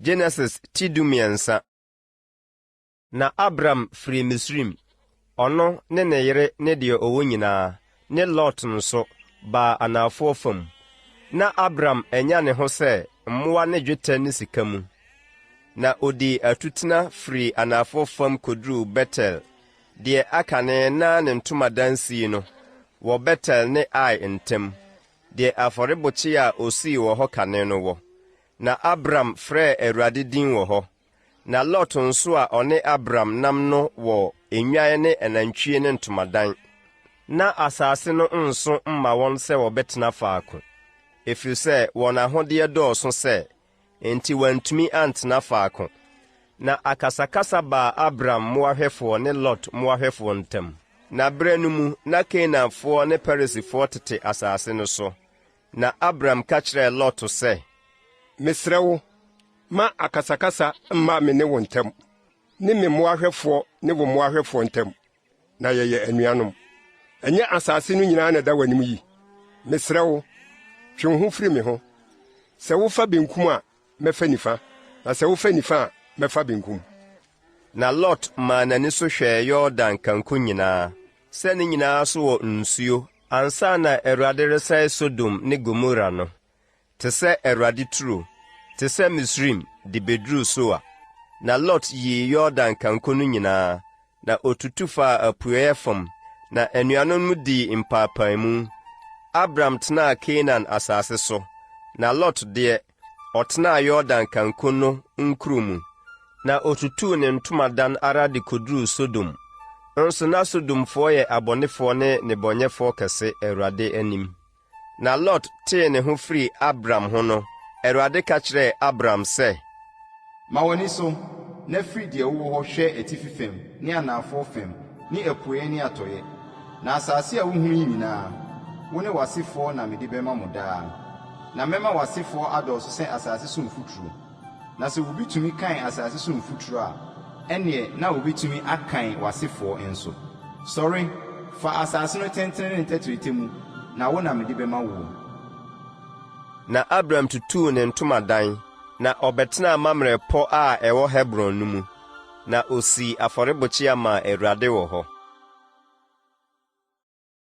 Genesis ti dumiɛnsa. Na Abram firii Misraim, ɔno ne ne yere ne deɛ ɔwɔ nyinaa, ne Lot nso, baa anafoɔ fam. Na Abram anya ne ho sɛ mmoa ne dwetɛ ne sika mu. Na ɔdii atutena firii anafoɔ fam kɔduruu Betel, deɛ akane na ne ntomadan sie no, wɔ Betel ne Ai ntam, deɛ afɔrebukyia a ɔsii wɔ hɔ kane no wɔ. Na Abram frɛɛ Awurade din wɔ hɔ. Na Lot nso a ɔne Abram nam no wɔ nnwan ne anantwie ne ntomadan. Na asase no nso mma wɔn sɛ wɔbɛtena faako, ɛfiri sɛ wɔn ahodeɛ dɔɔso sɛ, enti wɔantumi antena faako. Na akasakasa baa Abram mmoahwɛfoɔ ne Lot mmoahwɛfoɔ ntam. Na berɛ no mu na Kanaanfoɔ ne Perisifoɔ tete asase no so. Na Abram ka kyerɛɛ Lot sɛ. Mesrɛ wo, mma akasakasa mma me ne wo ntam, ne me mmoahwɛfoɔ ne wo mmoahwɛfoɔ ntam, na yɛyɛ anuanom. Ɛnyɛ asase no nyinaa na ɛda w'anim yi? Mesrɛ wo, twe wo ho firi me ho. Sɛ wofa benkum a, mɛfa nifa, na sɛ wofa nifa a, mɛfa benkum. Na Lot maa n'ani so hwɛɛ Yordan kanko nyinaa, sɛ ne nyinaa so wɔ nsuo ansa na Awurade resɛe Sodom ne Gomora no, te sɛ Awurade turo, te sɛ Misraim de bɛduruu Soar. Na Lot yii Yordan kanko no nyinaa, na ɔtutu faa apueeɛ fam, na anuanom no dii mpaapaemu. Abram tenaa Kanaan asase so, na Lot deɛ, ɔtenaa Yordan kanko no nkuro mu, na ɔtutuu ne ntomadan ara de kɔduruu Sodom. Nso na Sodomfoɔ yɛ abɔnefoɔ ne nnebɔneyɛfoɔ kɛse Awurade anim. Na Lot tee ne ho firii Abram ho no, Awurade ka kyerɛɛ Abram sɛ. Ma w'ani so, na firi deɛ wowɔ hɔ hwɛ atifi fam ne anaafoɔ fam ne apueeɛ ne atɔeɛ. Na asase a wohunu yi nyinaa, wo ne w'asefoɔ na mede bɛma mo daa. Na mɛma w'asefoɔ adɔɔso sɛ asase so mfuturo. Na sɛ obi tumi kan asase so mfuturo a, ɛnneɛ na ɔbɛtumi akan w'asefoɔ nso. Sɔre, fa asase no tentene ne ne tɛtrɛtɛ mu, na wo na mede bɛma woɔ. Na Abram tutuu ne ntomadan, na ɔbɛtenaa Mamre pɔ a ɛwɔ Hebron no mu, na ɔsii afɔrebukyia maa Awurade wɔ hɔ.